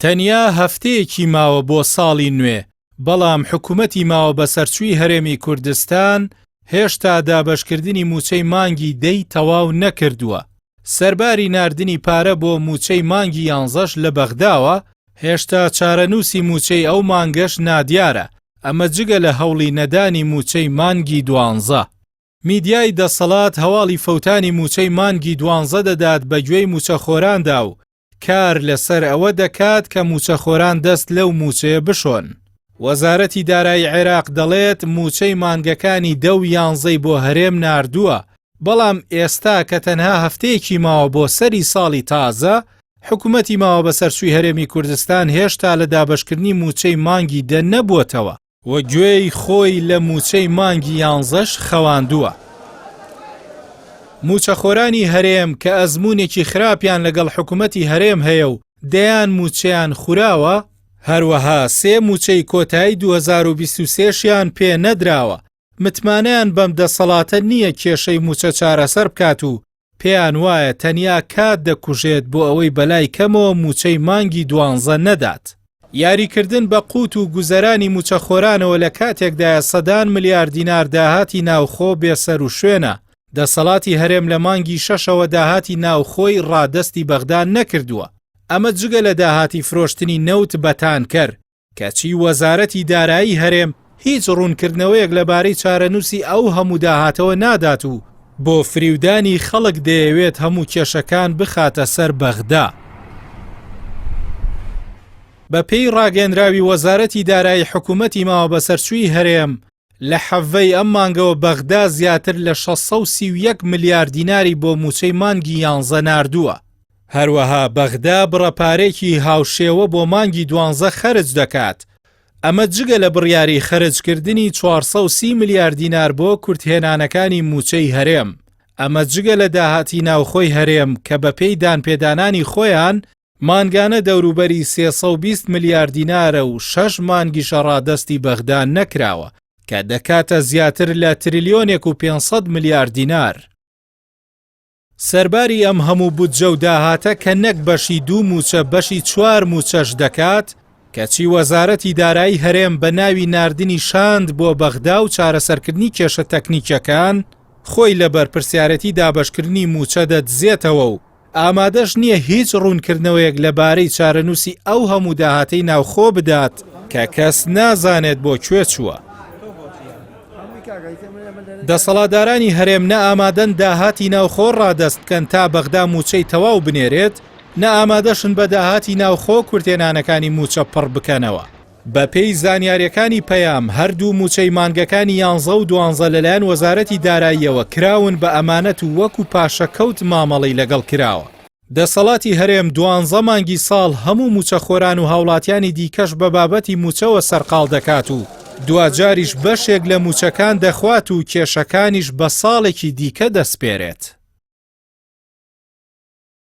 تەنیا هەفتەیەکی ماوە بۆ ساڵی نوێ، بەڵام حکومەتی ماوەبەسەرچووی هەرێمی کوردستان هێشتا دابەشکردنی مووچەی مانگی دەی تەواو نەکردووە. سەرباری ناردنی پارە بۆ مووچەی مانگی یانزەش لە بەغداوە، هێشتا چارەنووسی مووچەی ئەو مانگەش نادیارە، ئەمە جگە لە هەوڵی نەدانی مووچەی مانگی دوانزە. میدیای دەسەڵات هەواڵی فەوتانی مووچەی مانگی دوانزە دەدات بە گوێی مووچەخۆراندا و کار لەسەر ئەوە دەکات کە مووچەخۆران دەست لەو مووچەیە بشۆن. وەزارەتی دارایی عێراق دەڵێت مووچەی مانگەکانی دە و یانزەی بۆ هەرێم ناردووە، بەڵام ئێستا کە تەنها هەفتەیەکی ماوە بۆ سەری ساڵی تازە، حکومەتی ماوەبەسەرچووی هەرێمی کوردستان هێشتا لە دابەشکردنی مووچەی مانگی دە نەبووەتەوە. و گوێی خۆی لە مووچەی مانگی یانزەش خەواندووە. مووچەخۆرانی هەرێم کە ئەزموونێکی خراپیان لەگەڵ حکومەتی هەرێم هەیە و دەیان مووچەیان خوراوە، هەروەها سێ مووچەی کۆتایی 2023 شیان پێ نەدراوە، متمانەیان بەم دەسەڵاتە نییە کێشەی مووچە چارەسەر بکات و پێیان وایە تەنیا کات دەکوژێت بۆ ئەوەی بەلای کەمەوە مووچەی مانگی دوانزە نەدات. یاریکردن بە قوت و گوزەرانی مووچەخۆرانەوە لە کاتێکدایە سەدان ملیار دینار داهاتی ناوخۆ بێسەروشوێنە، دەسەڵاتی هەرێم لە مانگی شەشەوە داهاتی ناوخۆی ڕادەستی بەغدا نەکردووە، ئەمە جگە لە داهاتی فرۆشتنی نەوت بە تانکەر، کەچی وەزارەتی دارایی هەرێم هیچ ڕوونکردنەوەیەک لەبارەی چارەنووسی ئەو هەموو داهاتەوە نادات و بۆ فریودانی خەڵک دەیەوێت هەموو کێشەکان بخاتە سەر بەغدا. بەپێی ڕاگەیەنراوی وەزارەتی دارایی حکوومەتی ماوەبەسەرچووی هەرێم، لە حەڤەی ئەم مانگەوە بەغدا زیاتر لە 631 ملیار دیناری بۆ مووچەی مانگی یانزە ناردووە. هەروەها بەغدا بڕە پارەیەکی هاوشێوە بۆ مانگی دوانزە خەرج دەکات، ئەمە جگە لە بڕیاری خەرجکردنی 430 ملیار دینار بۆ کورتهێنانەکانی مووچەی هەرێم، ئەمە جگە لە داهاتی ناوخۆی هەرێم کە بەپێی دانپێدانانی خۆیان مانگانە دەوروبەری 320 ملیار دینارە و شەش مانگیشە ڕادەستی بەغدا نەکراوە، کە دەکاتە زیاتر لە تریلیۆنێک و 500 ملیار دینار. سەرباری ئەم هەموو بودجە و داهاتە کە نەک بەشی دوو مووچە بەشی چوار مووچەش دەکات، کەچی وەزارەتی دارایی هەرێم بە ناوی ناردنی شاند بۆ بەغدا و چارەسەرکردنی کێشە تەکنیکیەکان خۆی لە بەرپرسیارێتی دابەشکردنی مووچە دەدزێتەوە و ئامادەش نییە هیچ ڕوونکردنەوەیەک لەبارەی چارەنووسی ئەو هەموو داهاتەی ناوخۆ بدات کە کەس نازانێت بۆ کوێ چووە. دەسەڵاتدارانی هەرێم نە ئامادەن داهاتی ناوخۆ ڕادەست بکەن تا بەغدا مووچەی تەواو بنێرێت، نە ئامادەشن بە داهاتی ناوخۆ کورتهێنانەکانی مووچە پڕ بکەنەوە. بەپێی زانیارییەکانی پەیام، هەردوو مووچەی مانگەکانی یانزە و دوانزە لەلایەن وەزارەتی داراییەوە کراون بە ئەمانەت و وەکو پاشەکەوت مامەڵەی لەگەڵ کراوە. دەسەڵاتی هەرێم دوانزە مانگی ساڵ هەموو مووچەخۆران و هاوڵاتیانی دیکەش بە بابەتی مووچەوە سەرقاڵ دەکات و دواجاریش بەشێک لە مووچەکان دەخوات و کێشەکانیش بە ساڵێکی دیکە دەسپێرێت.